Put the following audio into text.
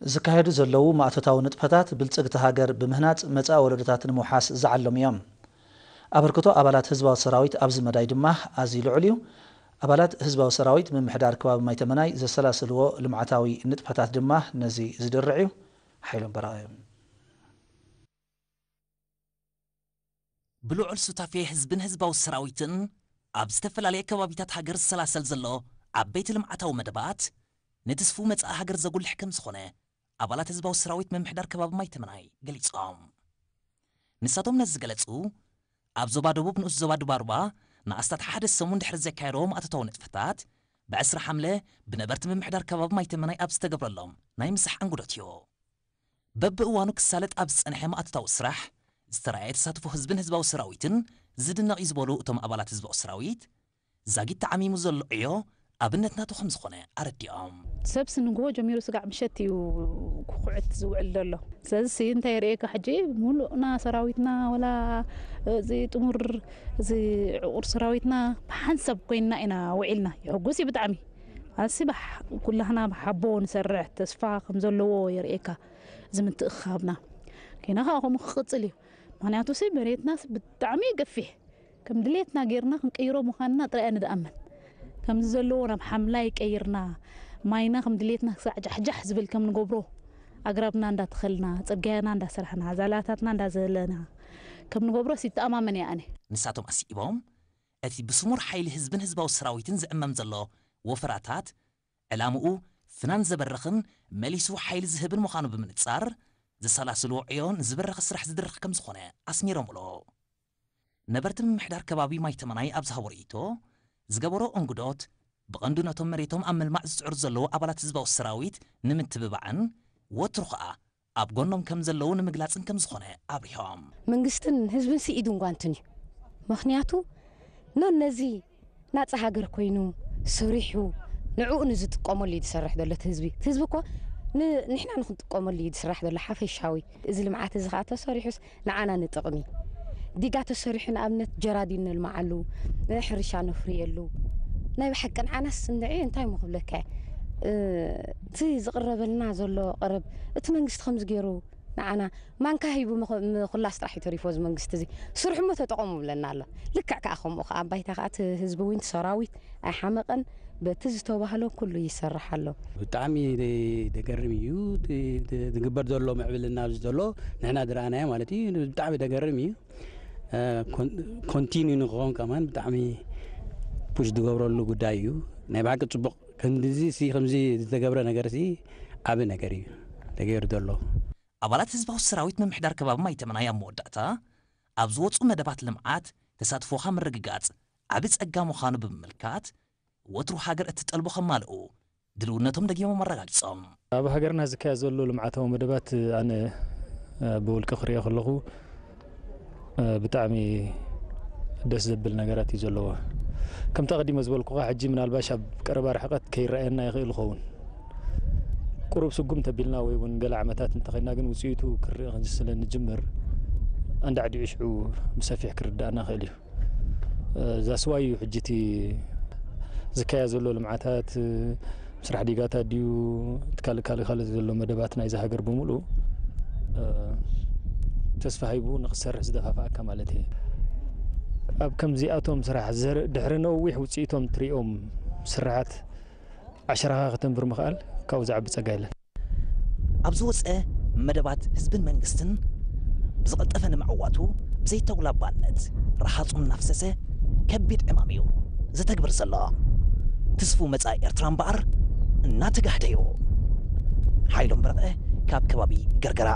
ዝካየዱ ዘለዉ ማእቶታዊ ንጥፈታት ብልጽግቲ ሃገር ብምህናጽ መጻኢ ወለዶታት ንምውሓስ ዝዓለሙ እዮም። ኣበርክቶ ኣባላት ህዝባዊ ሰራዊት ኣብዚ መዳይ ድማ ኣዝዩ ልዑል እዩ። ኣባላት ህዝባዊ ሰራዊት ምምሕዳር ከባቢ ማይተመናይ ዘሰላስልዎ ልምዓታዊ ንጥፈታት ድማ ነዚ ዝድርዕ እዩ። ሓይሎም በራኸ። ብልዑል ሱታፌ ህዝብን ህዝባዊ ሰራዊትን ኣብ ዝተፈላለየ ከባቢታት ሃገር ዝሰላሰል ዘሎ ዓበይቲ ልምዓታዊ መደባት ንትስፉ መጻኢ ሃገር ዘጉልሕ ከም ዝኾነ ኣባላት ህዝባዊ ሰራዊት ምምሕዳር ከባቢ ማይተመናይ ገሊጾም። ንሳቶም ነዚ ዝገለጹ ኣብ ዞባ ደቡብ ንኡስ ዞባ ዱባሩባ ንኣስታት ሓደ ሰሙን ድሕሪ ዘካየዶ ማእቶታዊ ንጥፈታት ብ20 ሓምለ ብነበርቲ ምምሕዳር ከባቢ ማይተመናይ ኣብ ዝተገብረሎም ናይ ምሳሕ ኣንጉዶት እዩ። በብእዋኑ ክሳለጥ ኣብ ዝጸንሐ ማእቶታዊ ስራሕ ዝተረኣየ ተሳትፎ ህዝብን ህዝባዊ ሰራዊትን ዝድነቕ እዩ ዝበሉ እቶም ኣባላት ህዝባዊ ሰራዊት፣ ዛጊት ተዓሚሙ ዘሎ ዕዮ ኣብነት ናቱ ከም ዝኾነ ኣረዲኦም። ሰብስ ንግሆ ጀሚሩ ስጋዕ ምሸት እዩ ክኹዕት ዝውዕል ዘሎ። ስለዚ እንታይ የርእየካ፣ ሕጂ ሙሉእና ሰራዊትና፣ ወላ እዚ ጥሙር፣ እዚ ዕቑር ሰራዊትና ብሓንሳብ ኮይንና ኢና ውዒልና። የሕጉስ እዩ ብጣዕሚ። ኣሲ ባሕ-፣ ኩላህና ብሓቦ ንሰርሕ ተስፋ ከም ዘለዎ የርእየካ እዚ ምትእኽኻብና። ጌና ከዓ ከምኡ ክቕጽል እዩ። ምኽንያቱ ሲ መሬትናስ ብጣዕሚ ገፊሕ፣ ከም ድሌትና ጌርና ክንቀይሮ ምዃንና ጥራይ እየ ንድኣምን። ከምዚ ዘለዎ ናብ ሓምላይ ቀይርና፣ ማይና ከም ድሌትና ክሳዕ ጃሕጃሕ ዝብል ከም ንገብሮ፣ ኣግራብና እንዳተኸልና፣ ጽርግያና እንዳሰራሕና፣ ዛላታትና እንዳዘለና ከም ንገብሮስ ይተኣማመን እየ ኣነ። ንሳቶም ኣስዒቦም፣ እቲ ብስሙር ሓይሊ ህዝብን ህዝባዊ ሰራዊትን ዝዕመም ዘሎ ወፈራታት፣ ዕላምኡ ፍናን ዘበርኽን መሊሱ ሓይሊ ዝህብን ምዃኑ ብምንጻር፣ ዘሰላስልዎ ዕዮ ንዝበረኸ ስራሕ ዝድርኽ ከም ዝኾነ ኣስሚሮምሉ። ነበርቲ ምምሕዳር ከባቢ ማይተመናይ ኣብ ዝሃቦ ርእይቶ፣ ዝገበሮ እንግዶት፣ ብቐንዱ ነቶም መሬቶም ኣብ ምልማዕ ዝጽዕሩ ዘለዉ ኣባላት ህዝባዊ ሰራዊት ንምትብባዕን ወትሩ ኸኣ ኣብ ጎኖም ከም ዘለዉ ንምግላጽን ከም ዝኾነ ኣብሪሆም። መንግስትን ህዝብን ስኢዱን ጓንትን እዩ። ምኽንያቱ ኖ ነዚ ናጻ ሃገር ኮይኑ ሰሪሑ ንዕኡ ንዝጥቀመሉ እዩ ዝሰርሕ ዘሎ እቲ ህዝቢ። እቲ ህዝቢ እኮ ን-፣ ንሕና ንክንጥቀመሉ እዩ ዝስራሕ ዘሎ ሓፈሻዊ። እዚ ልምዓት እዚ ኸዓ ተሰሪሑስ ንዓና ንጥቕሚ። ዲጋ ተሰሪሑ ንኣብነት ጀራዲን ነልምዓሉ፣ ሕርሻ ነፍርየሉ። ናይ ብሓቂ ንዓናስ እንድዒ እንታይ እሞ ክብለካ እየ። እ፣ እቲ ዝቕረበልና ዘሎ ቀረብ እቲ መንግስቲ ከምዚ ገይሩ ንዓና ማንካ ሂቡ ምኽ-፣ ምኹላስ ጥራሕ እዩ ተሪፎ እዚ መንግስቲ እዚ። ስርሑ እሞ ተጠቐሙ ብለና ኣሎ። ልክዕ ከኣ ከምኡ ከኣ ኣብ ባይታ ከኣ እቲ ህዝቢ እውን እቲ ሰራዊት ኣይሓመቐን። በቲ ዝተባህሎ ኩሉ ይሰርሕ ኣሎ። ብጣዕሚ ደገርም እዩ። እቲ፣ እቲ ዝግበር ዘሎ ምዕብልና ኣብዚ ዘሎ ንሕና ዝረኣናዮ ማለት እዩ። ብጣዕሚ ደገርም እዩ። እ፣ ኮን-፣ ኮንቲኒ ንክኸውን ከማን ብጣዕሚ ፑሽ ዝገብረሉ ጉዳይ እዩ። ናይ ብሓቂ ጽቡቕ። ክንድዚ ሲ፣ ከምዚ ዝተገብረ ነገር ሲ ዓቢ ነገር እዩ ተገይሩ ዘሎ። ኣባላት ህዝባዊ ሰራዊት ምምሕዳር ከባቢ ማይተመናይ ኣብ መወዳእታ፣ ኣብ ዝወጹ መደባት ልምዓት ተሳትፎኻ ምርግጋጽ ዓቢ ጸጋ ምዃኑ ብምምልካት፣ ወትሩ ሃገር እትጠልቦ ከማልኡ ድልውነቶም ደጊሞም ኣረጋጊጾም። ኣብ ሃገርና ዝካየድ ዘሎ ልምዓታዊ መደባት ኣነ፣ እ፣ ብውልቂ ክሪኦ ከለኹ፣ እ፣ ብጣዕሚ ደስ ዘብል ነገራት እዩ ዘለዎ። ከምቲ ኣቐዲመ ዝበልኩኻ፣ ሕጂ ምናልባሽ ኣብ ቀረባ ርሕቀት ከይረኣየና ይኽእል ይኸውን። ቁሩብ ስጉም ተቢልና ወይ እውን ገለ ዓመታት እንተኸይድና ግን ውፅኢቱ ክርእ ስለ ንጅምር፣ ኣንዳዕዲዑ ሽዑ ብሰፊሕ ክርዳእና ይኽእል እዩ። እ፣ ዛስዋይ እዩ ሕጂ እቲ ዝካየድ ዘሎ ልምዓታት፣ እ፣ ምስራሕ ዲጋታት ድዩ፣ እቲ ካልእ ካልእ ካልእ ዘሎ መደባት ናይዛ ሃገር ብምሉእ፣ እ፣ ተስፋ ሂቡ ንኽሰርሕ ዝደፋፍኣካ ማለት እየ። ኣብ ከምዚኣቶም ስራሕ ዘር-፣ ድሕሪ ነዊሕ ውፅኢቶም ትሪኦም ስራሓት ዓሸራኻ ከተንብር ምኽኣል ካብኡ ዝዓቢ ጸጋ የለን። ኣብ ዝወጸ መደባት ህዝብን መንግስትን ብዝቐልጠፈ ንምዕዋቱ ብዘይተጉላባነት ረሃጹ እናፍሰሰ ከቢድ ዕማም እዩ ዘተግብር ዘሎ። ትስፉ መጻኢ ኤርትራ እምበኣር እናተጋህደ እዩ። ሓይሎም በረቐ ካብ ከባቢ ገርገራ።